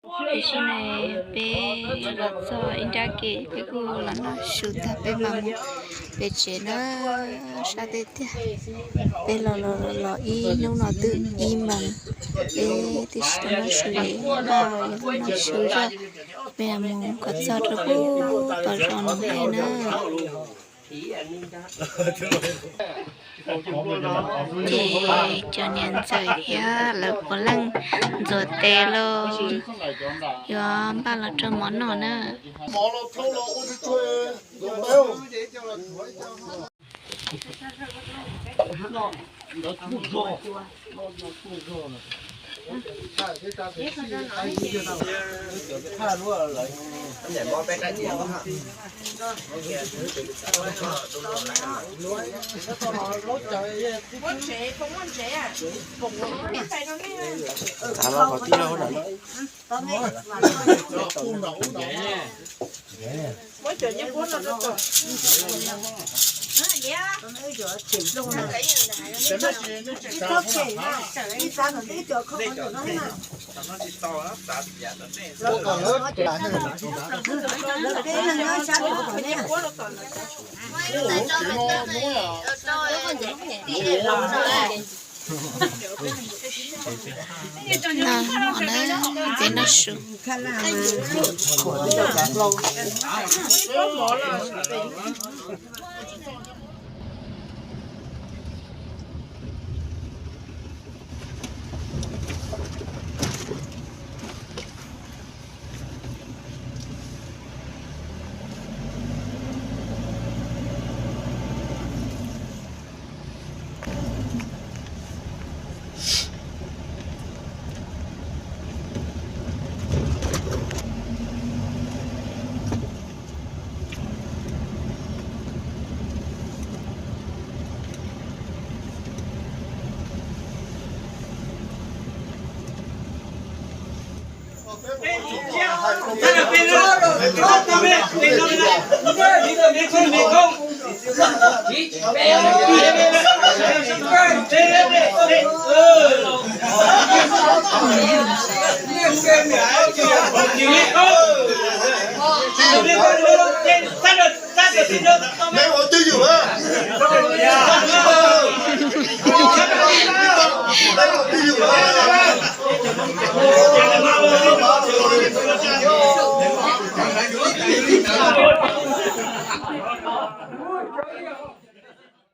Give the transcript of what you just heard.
Tiam sis mas peb los txog ib nrab kev, peb kuj los noj su tag peb mam mus pem tsev na, sab teb tiag. Peb los los los ib hnub no twb ib moos, peb twb tsis tau noj su li, noj su zog, peb mus kom txog rau pem tom zos Noom Lej na. Ces cov niam ntxawm thiab lawv puav leej ntxuav tes los yuav npaj los rau mov noj na. Noj mov na, peb noj su.